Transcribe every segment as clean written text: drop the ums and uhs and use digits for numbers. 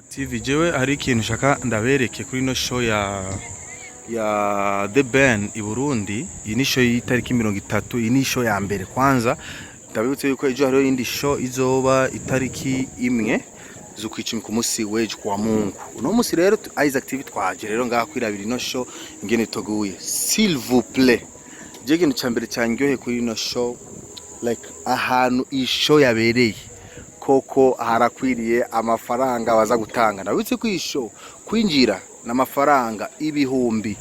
TV, jewe hari ikintu nshaka ndabereke kuri ino show ya The Ben i Burundi. Iyi ni show y'itariki 30. Iyi ni show ya mbere. Kwanza ndabibutse yuko ejo hariho iyindi show izoba itariki 1 z'ukwicumi, ku musi w'ejo, kwa Mungu. Uno musi rero Isaac TV twaje rero ngaha kwirabira ino show ingene iteguye. S'il vous plaît, je ikintu ca mbere candyoheye kuri ino show, like ahantu iyi show yabereye, koko harakwiriye amafaranga baza gutanga. Ndabitse ko iyi show kwinjira n'amafaranga 100,000.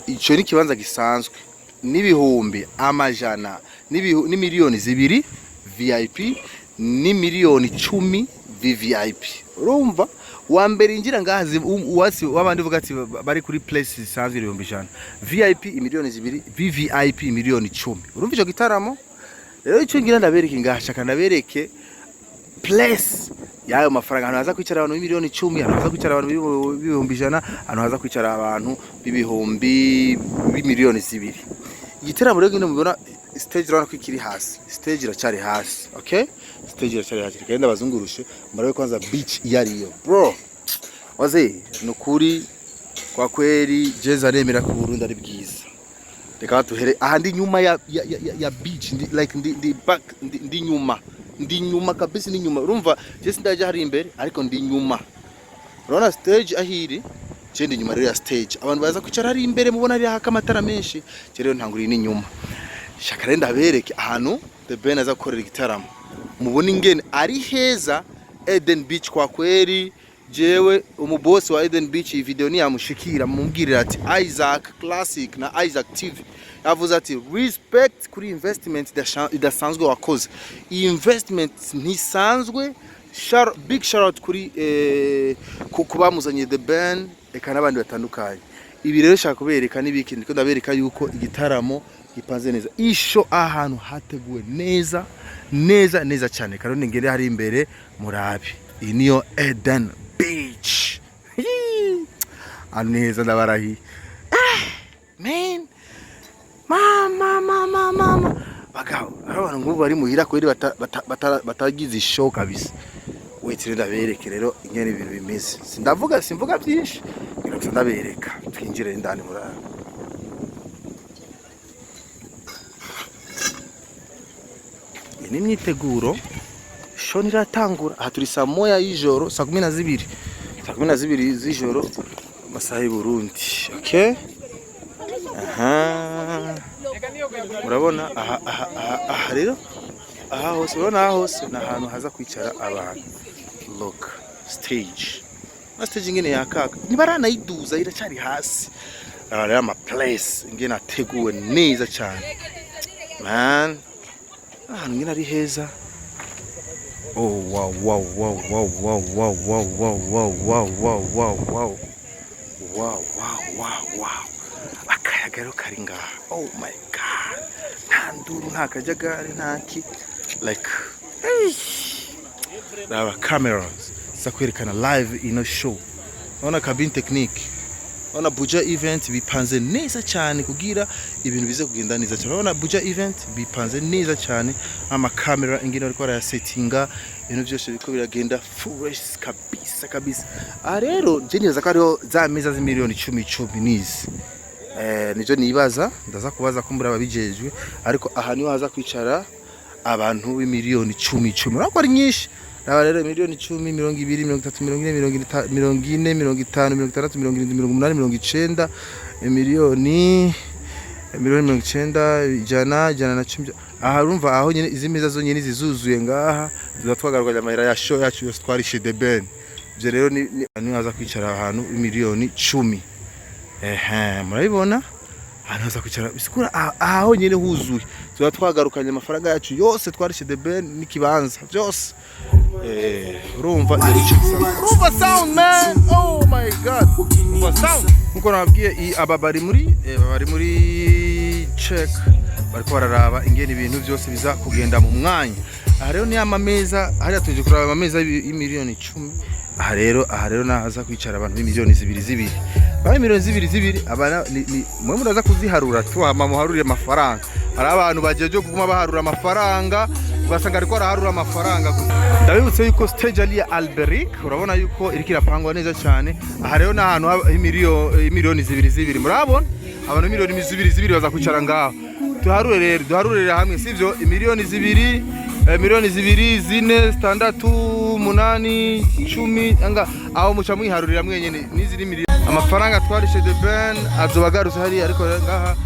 Ico ni ikibanza gisanzwe, n'ibihumbi amajana n'imiliyoni 2 VIP, n'10,000,000 VVIP. Urumva wa mbere injira ngaha uwasi wabandi uvuga ati bari kuri place zisanzwe 100,000, VIP 2,000,000, VVIP 10,000,000. Urumva ico gitaramo rero, ico ngira ndabereke ngaha, shaka ndabereke place y'ayo mafaranga, ahantu haza kwicara abantu b'10,000,000, ahantu haza kwicara abantu b'100,000, ahantu haza kwicara abantu b'ibihumbi b'2,000,000. Igiteramo rero ngino mubona stage, urabona ko ikiri hasi, stage iracari hasi. Okay, stage iracari hasi. Reka ndabazungurushe murabe kwanza beach iyo ariyo. Bro, waze nukuri, kwa kweli jeza aremera ko Burundi ari bwiza. Reka tuhere aha, ndi nyuma ya beach, ndi like ndi back, ndi nyuma, ndi nyuma kabisa, ndi nyuma. Urumva je sindaje hari imbere, ariko ndi nyuma. Urabona stage ahiri, je ndi nyuma rero ya stage. Abantu baza kwicara hari imbere, mubona hari haka amatara menshi. Je rero ntanguriye n'inyuma. Shaka rero ndabereke ahantu The Ben aza gukorera igitaramo, mubona ingene ari heza, Eden Beach. Kwa kweli jewe umubosi wa Eden Beach, iyi video niyamushikira mumubwirira ati Isaac Classic na Isaac TV yavuze ati respect kuri investment idasanzwe wakoze. Iyi investment ntisanzwe. Big shout out kuri ku bamuzanye The Ben, eka n'abandi batandukanye. Ibi rero shaka kubereka n'ibiki, ndiko ndabereka yuko igitaramo gipanze neza, isho ahantu hateguwe neza neza neza cyane. Karone ngere hari imbere murabe, iyi niyo Eden Beach. Ahantu heza, ndabarahiye. Man, mama, mama, mama, bagabo, hari abantu nk'ubu bari muhira kweri batagize ishow kabisa. Wait, rero ndabereke rero ingene ibintu bimeze. Sindavuga, simvuga byinshi, ngira gusa ndabereka. Twinjire indani murabe. Iyi ni imyiteguro, show ntiratangura. Aha turi saa 1 y'ijoro, saa 12, saa 12 z'ijoro amasaha y'u Burundi. Okay, aha murabona aha, aha, aha, aha rero, aha hose urabona, aha hose ni ahantu haza kwicara abantu. Look, stage na stage ingene yakaka, ntibaranayiduza, iracyari hasi. Aha rero ama place ingene ateguwe neza cyane, man, ahantu ingene ari heza. Oh wow, wow, wow, wow, wow, wow, wow, wow, wow, wow, wow! Akayaga rero kari ngaha, oh my God! Nta nduru, nta kajagari, nta ki, like raba cameras za kwerekana live ino show. Urabona cabine technique, urabona Buja Event bipanze neza cyane kugira ibintu bize kugenda neza cyane. Urabona Buja Event bipanze neza cyane, amakamera ingene bariko barayasetinga, ibintu byose biriko biragenda fresh kabisa kabisa. Aha rero je nibaza ko hariho za meza z'imiliyoni icumi icumi nizi, nijo nibaza, ndaza kubaza kumbura ababijejwe, ariko aha niho haza kwicara abantu b'imiliyoni icumi icumi. Urabona ko ari nyinshi. Aba rero 10,000,000, 20, 30, 40, 40, 50, 60, 70, 80, 90, miliyoni 90, 100, 110. Aha urumva aho nyene izi meza zonyene zizuzuye ngaha, tuza twagarukanye amahera ya show yacu yose twarishe The Ben. Ivyo rero ni haza kwicara ahantu 10,000,000. Ehe, murabibona ahantu haza kwicara, bisigura aha honyene huzuye tuba twagarukanye amafaranga yacu yose twarishe The Ben n'ikibanza byose. Urumva iyo gice gisanzwe, urumva sound, man, oh my God, urumva sound. Nkuko nababwiye, aba bari muri bari muri check, bariko bararaba ingene ibintu byose biza kugenda mu mwanya. Aha rero ni amameza hariya tuje kuraba amameza y'10,000,000. Aha rero nahaza kwicara abantu b'2,000,000 zibiri, baba miliyoni 2 zibiri. Abana mwe muraza kuziharura tu, hama muharurire amafaranga. Hari abantu bajeje kuguma baharura amafaranga. Ugasanga ariko araharura amafaranga gusa. Ndabibutse yuko stage ari ya Alberic, urabona yuko iriko irapangwa neza cyane. Aha rero ni ahantu miliyoni zibiri zibiri, murabona abantu miliyoni zibiri zibiri baza kwicara ngaho. Tuharure rero, duharurire hamwe, sivyo? Imiliyoni zibiri, miliyoni zibiri, zine, zitandatu, umunani, 10, anga aho muca mwiharurira mwenyene n'iziri miliyoni. Amafaranga twarishe The Ben azoba agarutse hariya. Ariko rero ngaha,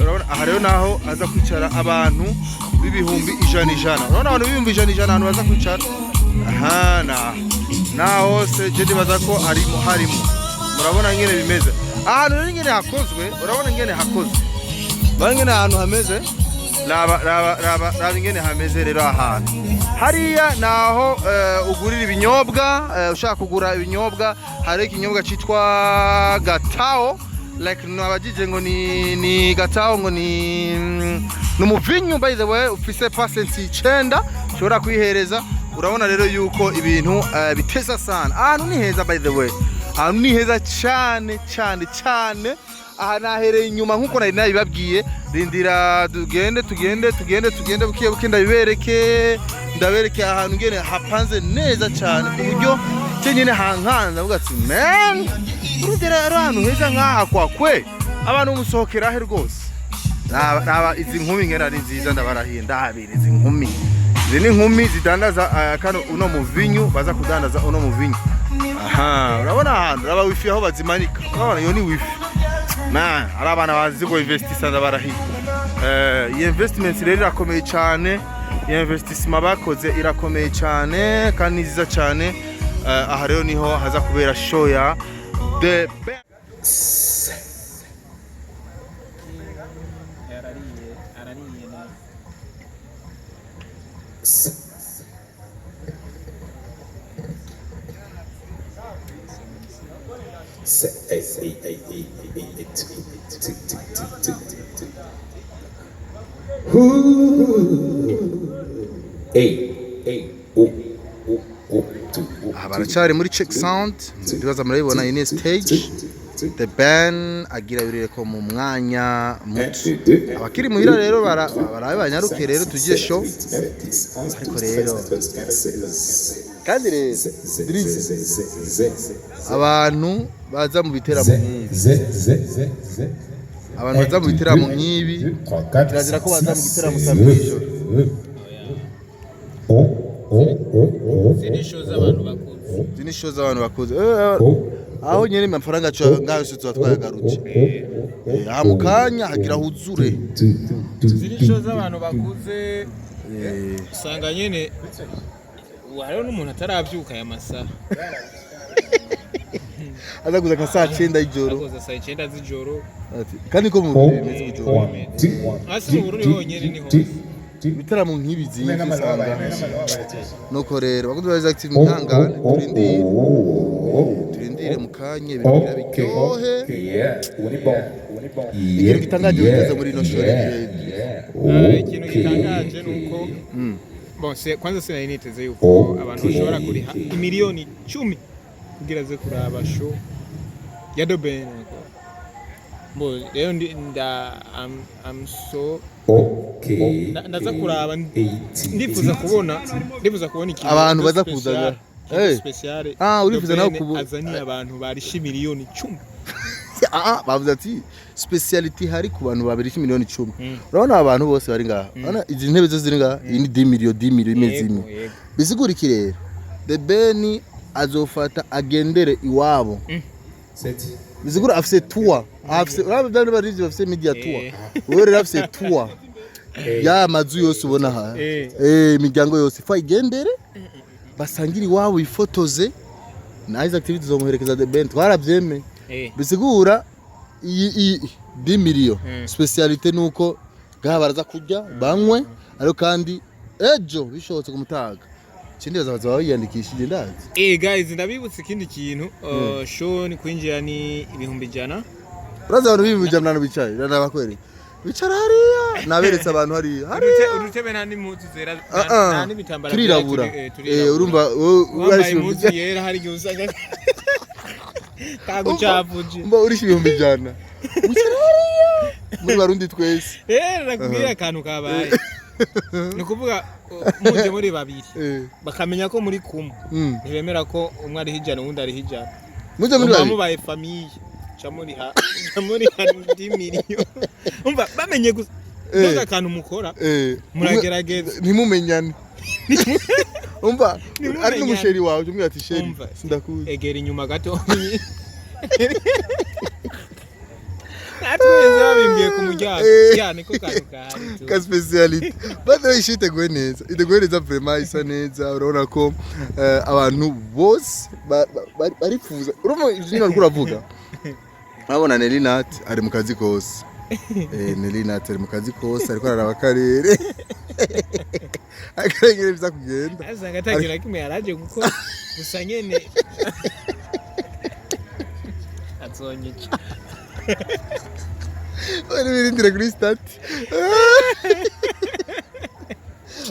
urabona aha rero naho aza kwicara abantu b'ibihumbi ijana ijana. Urabona abantu b'ibihumbi ijana ijana ahantu baza kwicara aha na hose. Je ndibaza ko harimo harimo, murabona ingene bimeze ahantu rero, ingene hakozwe. Urabona ingene hakozwe, urabona ingene ahantu hameze. Raba, raba, raba, raba ingene hameze rero ahantu hariya. Naho ugurira ibinyobwa, ushaka kugura ibinyobwa, hari ikinyobwa citwa Gatao. Like nabajije ngo ni Gatao, ngo ni umuvinyu, by the way, ufise percent 9, ushobora kwihereza. Urabona rero yuko ibintu biteza sana. Ahantu ni heza, by the way, ahantu ni heza cyane cyane cyane. Aha nahereye inyuma nkuko nari nabibabwiye. Rindira tugende, tugende, tugende, tugende buke buke, ndabibereke, ndabereke ahantu ngene hapanze neza cyane, ku buryo cye nyine hankanze avuga ati: "Man, urugero ari ahantu heza nk'aha kwa kwe abantu musohokera he rwose?" Raba, raba izi nkumi ngene ari nziza, ndabarahiye. Ndabira izi nkumi, izi ni inkumi zidandaza kano uno muvinyu, baza kudandaza uno muvinyu. Aha urabona ahantu, raba wifi aho bazimanika, urabona iyo ni wifi. Man, ari abana bazi ko investisa, ndabarahiye. Iyi investment rero irakomeye cyane, iyi investissement bakoze irakomeye cyane kandi ni nziza cyane. Aha rero niho haza kubera show ya The Ben. Arariye, arariye neza. S A A A A A T T T T T T A A O O O T O. Aha baracyari muri check sound, ndibaza murabibona. Iyi ni stage The Ben agira yurire ko mu mwanya muto. Abakiri muhira rero barabe banyaruke rero tujye show. Ariko rero kandi rero abantu baza mu biteramo nk'ibi, abantu baza mu biteramo nk'ibi, kirazira ko baza mu giteramo saa 2 y'ijoro. O O O O. Izi ni show z'abantu bakuze. Izi ni show z'abantu bakuze. Aho nyene amafaranga aca ngaho yose tuba twayagarutse. Aha mu kanya hagira huzure. Izi ni show z'abantu bakuze. Usanga nyene ubu hariho n'umuntu atarabyuka aya masaha. Aza kuza nka saa 9 y'ijoro. Akoza saa 9 z'ijoro. Ati, kandi ko mu Burundi bimeze Bujumbura. Hasi mu Burundi honyene ni hose. Ibitaramo nk'ibi zimvye usanga. Nuko rero bakunzi ba Active, mwihangane, turindire, turindire mu kanya ibintu bigira biryohe. Ikintu gitangaje witeze muri ino show rero? Ikintu gitangaje ni uko, bon, se kwanza sinari niteze yuko abantu bashobora kuriha imiliyoni 10 kugira aze kuraba show ya The Ben. Bo rero ndi nda I'm so ndaza kuraba, ndifuza kubona ikintu Abantu baza special, kuza. ikintu special. Ah, urifuza nawe The Ben azaniye abantu barisha imiliyoni 10. Ah, bavuze ati speciality hari ku bantu babiri 10 miliyoni. Urabona aba bantu bose bari ngaha, urabona izi ntebe zose ziri ngaha, iyi ni 10 million, 10 million imeze imwe. Bisigura iki rero? The Ben azofata agendere iwabo. Bisigura afise tour, afise, urabona bya bari bafise media tour. Wewe rero afise tour ya mazu yose ubona aha. Imiryango yose fa igendere, basangire iwabo, ifotoze na Isaac TV, tuzomuherekeza The Ben, twarabyemeye. Bisigura iyi 10 million specialité nuko ngaha baraza kurya, banywe, ariko kandi ejo bishobotse kumutaga ikindi baza baza biyandikishije, ndazi. Guys, ndabibutsa ikindi kintu, show ni kwinjira ni 100,000. Urazi abantu 100,000 bicaye, ndabakwereka bicara hariya, naberetse abantu hariya hariya. Udutebe nta n'impuzu zera, Ah, ah. nta n'ibitambara byera, Turirabura. Turirabura. Urumva wowe wambaye urisha impuzu yera hari igihe usanga kagucafuje. Umva, urisha 100,000, wicara hariya muri Barundi twese. Nakubwira akantu kabaye. Ni ukuvuga muje muri babiri, bakamenya ko muri kumwe, ntibemera ko umwe ariho 100, uwundi ariho 100. Muje muri Muba babiri. Mubaye famille, ca muriha 10 miliyoni. Umva, bamenye gusa ndoga akantu mukora, muragerageza. Ntimumenyane, umva. Ntimumenyane. Ari n'umuchéri wawe, umubwira ati: "Chéri, Umva. sindakuzi." Egera inyuma gato. Natweze babimbwiye ku muryango. Ya, niko kantu kahari tu. Ka spécialité. By the way, iteguye neza, iteguye neza vraiment, isa neza. Urabona ko abantu bose barifuza. Urumva ivyo nyine wariko uravuga, urabona Nelly Nat ari mu kazi kose. Nelly Nat ari mu kazi kose, ariko araraba akarere akarere biza kugenda. Asanga atagira kimwe yaraje gukora gusa nyene azonyica. Bari birindire kuri statut.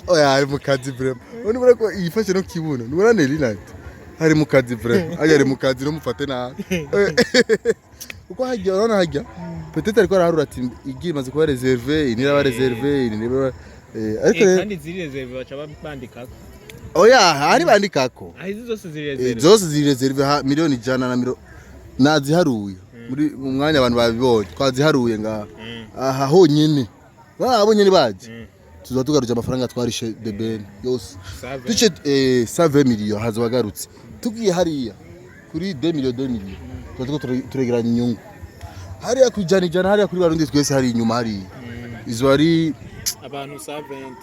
Oya, ari mu kazi vraiment. Urabona ko yifashe no kibuno. Nubona Nelly Nat ari mu kazi vraiment. Ajya ari mu kazi, no mufate nabi. Kuko hajya, urabona hajya. Peut-être ariko araharura ati igi imaze kuba réservé, ini iraba réservé, ini iraba ariko rero Kandi ziri réservé baca bandikako. Oya, hari bandikako. Aho izi zose ziri réservé. Zose ziri réservé ha miliyoni ijana na miro naziharuye muri mu mwanya, abantu babibonye, twaziharuye ngaha aha honyine, ba bonyine baje, tuzoba tugaruje amafaranga twarishe The Ben yose. Save. Duce 120 millions haza bagarutse. Tugiye hariya kuri 2 millions, 2 millions, tuba turiko turegeranya inyungu hariya ku ijana ijana, hariya kuri Barundi twese, hari inyuma hariya izo ari Abantu 120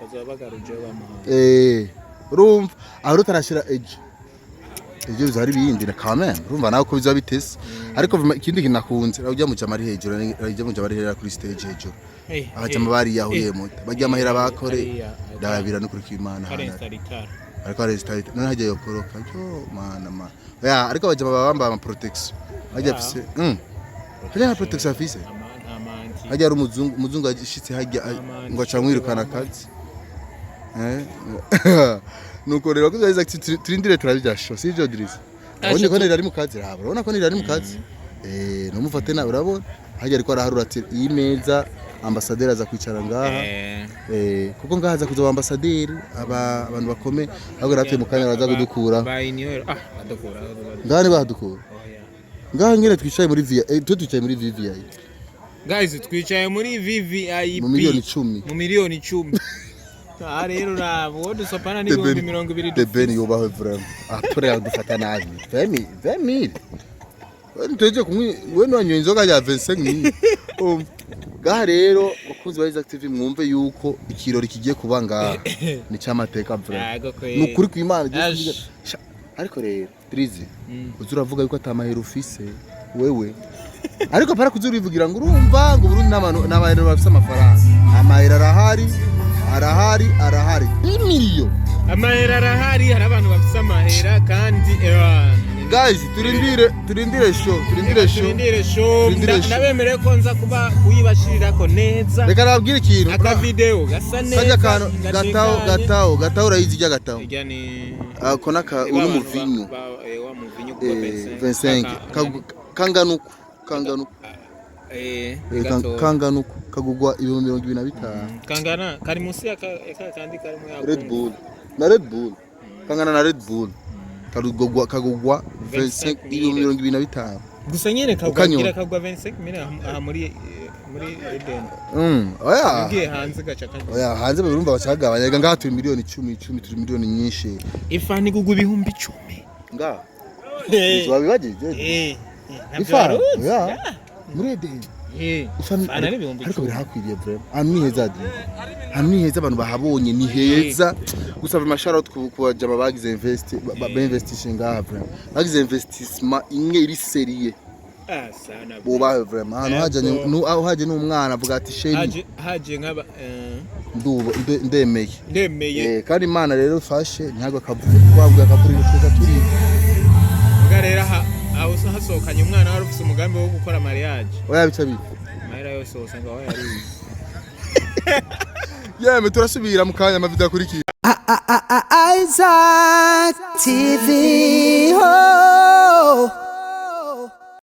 bazoba bagaruje bamuhaye. Urumva aho rutarashira ejo, ejo bizaba ari ibindi na quand même. Urumva nawe ko bizaba bitese, ariko ikindi kintu nakunze, ujya mu jama ari hejuru, ujya mu jama ari hejuru kuri stage hejuru, abajama bariyahuye muto barya amahera bakore. Ndababira no kuri kw'Imana. Karenza itara. Ariko hari none hajya yokoroka yo mana mana ya, ariko abajama baba bambaye ama protection hajya afise, hajya nta protection afise. Nta manti. Hajya hari umuzungu, umuzungu ashitse hajya Amanti. ngo acamwirukana akazi. Nuko rero ko Isaac turindire turabijya show, sivyo Idris? Abonye ko nari ari mu kazi, raba, urabona ko nari ari mu kazi, ntumufate nawe. Urabona hajya ariko araharura ati iyi meza ambasaderi aza kwicara ngaha. Kuko ngaha aza kuza ambasaderi, aba abantu bakomeye, ahubwo natwe mu kanya baza kudukura. Ba inyo ah badukura. Ngaha ntibahadukura. Oya. Ngaha nyine twicaye muri VI, twe twicaye muri VVI. Guys, twicaye muri VVIP. Mu miliyoni 10. Mu miliyoni 10. Aha rero uraba uwo dusopana n'ibihumbi 20. The Ben yubahwe vraiment. Après yadufata nabi. 20 20,000. Wewe nteje kumwe, wewe nwanyoye inzoga ya 25,000. Umva. Ngaha rero, bakunzi ba Isaac TV, mwumve yuko ikirori kigiye kuba ngaha ni cyamateka vraiment. Yego kweli. Ni ukuri kw'Imana. Ash. Ariko rero Trizi, uzi uravuga yuko atamahera ufise wewe, ariko para kuza urivugira ngo urumva ngo Burundi n'abantu n'abantu bafise amafaranga. Amahera arahari, arahari, arahari, imiliyo. Amahera arahari, hari abantu bafise amahera kandi ewa. Guys, turindire, turindire show, turindire show. Turindire show. Turindire show. Ndabemereye ko nza kuba kuyibashirirako neza. Reka nababwire ikintu. Akavideo gasa neza. Kajya kantu gataho. Gatekanye. Gataho, gataho, urayizi ijya gataho? Ijya ni Ako naka uri umuvinyu. Wa muvinyu kuba 25 kangana uku, kangana uku. Gato. Kangana uku kagugwa 25,000. Kangana kari munsi ya ka kandi karimo ya Red Bull na Red Bull, kangana na Red Bull, kagugwa 25, 25,000. Gusa nyene kagwa Ukanywa. gira kagwa 25 mille aha muri muri Eden. Oya. Ugiye hanze gaca kagwa. Oya, hanze barumva bacagabanya. Reka ngaha turi miliyoni 10, 10, turi miliyoni nyinshi. Ifani igugwa 10,000. Ngaha wabibagije? Ntabyo Ifana wari uzi? oya, muri Eden. Ifana. Ifana ni ibihumbi Ariko icumi. birahakwiriye vraiment, ahantu ni heza Adrien, ahantu ni heza, abantu bahabonye ni heza. Gusa vraiment shout out ku bajama bagize invest, ba investissé ngaha vraiment, bagize investissement imwe iri sérieux. Ah, sana. Bubahe vraiment, ahantu hajanye aho haje n'umwana avuga ati: "Chéri." Haje haje nk'aba Nduba ndemeye. Ndemeye. Kandi Imana rero ifashe ntabwo akavuga twavuga akavura twese turi. Mbwa rero aha aho hasohokanye umwana wari ufise umugambi wo gukora mariage. Oya, bica bibi. Amahera yose usanga aho yariye. Yemwe, turasubira mu kanya, amavideo akurikira. Isaac TV. Oh.